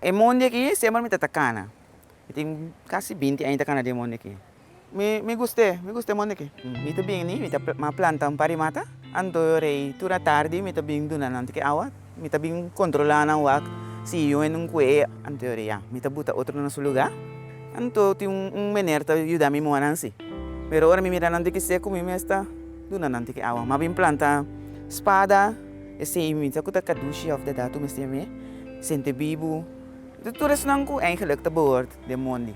E mondi aki semper mi ta ta kana. Mi tin kasi 20 aña ta kana den e mondi aki. Mi gust'é, mi gusta e mondi aki. Mi ta bini, mi ta a planta un par di mata, anto rei tur atardi mi ta bin duna nan tiki awa, mi ta bin kontrolá nan wak si yu hende un kue, anto rei ya, mi ta buta otro na su lugá. Anto tin un meneer ta yuda mi muha nan si. Pero ora mi mira nan tiki seku mi mes ta duna nan tiki awa. Mi a bin planta spada, esei mi sa ku ta kadushi òf dadatu mester yam'é, sentebibu, tur esnan ku eigenlijk ta behoort den mondi.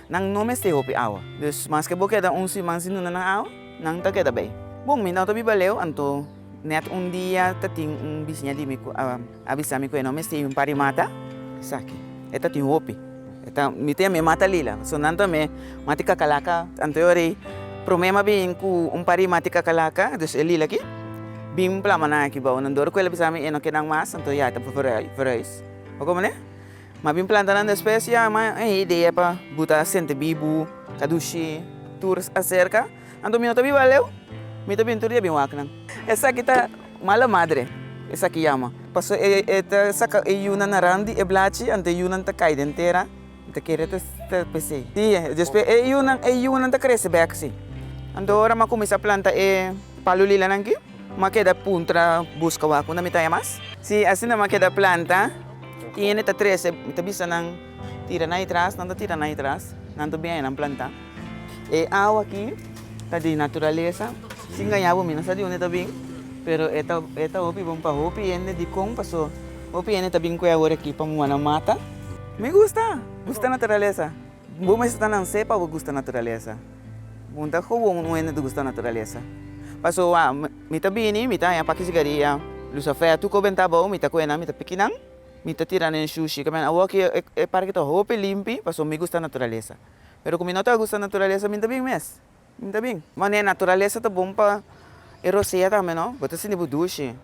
Nan no mester hopi awa. Dus maske bo keda un siman sin duna nan awa, nan ta keda bei. Bon, mi no ta biba leu, anto net un dia ta tin un bisiña di mi ku a bisa mi ku e no mester un par di mata. Esaki, e ta tin hopi. E ta, mi ta yam'é mata lila, pasobra nan ta yam'é mati kakalaka. Anto e ora ei, promé mi a bin ku un par di mati kakalaka, dus e lila aki, bin plama nan aki bou. Nan dor ku el a bisa mi e no ke nan mas, anto ya e ta verhuis. Bo komprende? Ma bin planta nan despues ya ma e idea pa buta sentebibu, kadushi, tur aserka. Anto mi no ta biba leu, mi ta bin tur dia bin wak nan. Esaki ta mala madre, esaki yama. Paso e ta saka e yunan na rand di e blachi, anto e yunan ta kai den tera. Mi ta kere ta p'esei. Si, despues e yunan e yunan ta krese bek si. Anto ora mi a kuminsá planta e palu lilanan aki, mi a keda puntra buska wak unda mi ta haña mas. Si, asina mi a keda planta. Tin hende ta trese, mi ta bisa nan tira nan atras, nan ta tira nan atras, nan ta bin aña nan planta. E awa aki ta di naturalesa, sin gaña bo mi no sa di unda e ta bin, pero e ta e ta hopi bon pa hopi hende, dikon? Paso hopi hende ta bin ku e awor aki pa muha nan mata. Mi gusta, gusta naturalesa. Bo mester ta nansé pa bo gusta naturalesa. Bo no ta gewoon un hende ta gusta naturalesa. Pasobra mi ta bini, mi ta haña paki sigaria, lusafè, tur ku benta abou, mi ta kue nan, mi ta piki nan, mi ta tira nan den shushi. Ke men awor ki e parke ta hopi limpi pasobra mi gusta naturalesa. Pero ku mi no ta gusta naturalesa mi no ta bin mes. Mi ta bin. Manera naturalesa ta bon pa e rosea tambe no. Bo ta sinti bo dushi.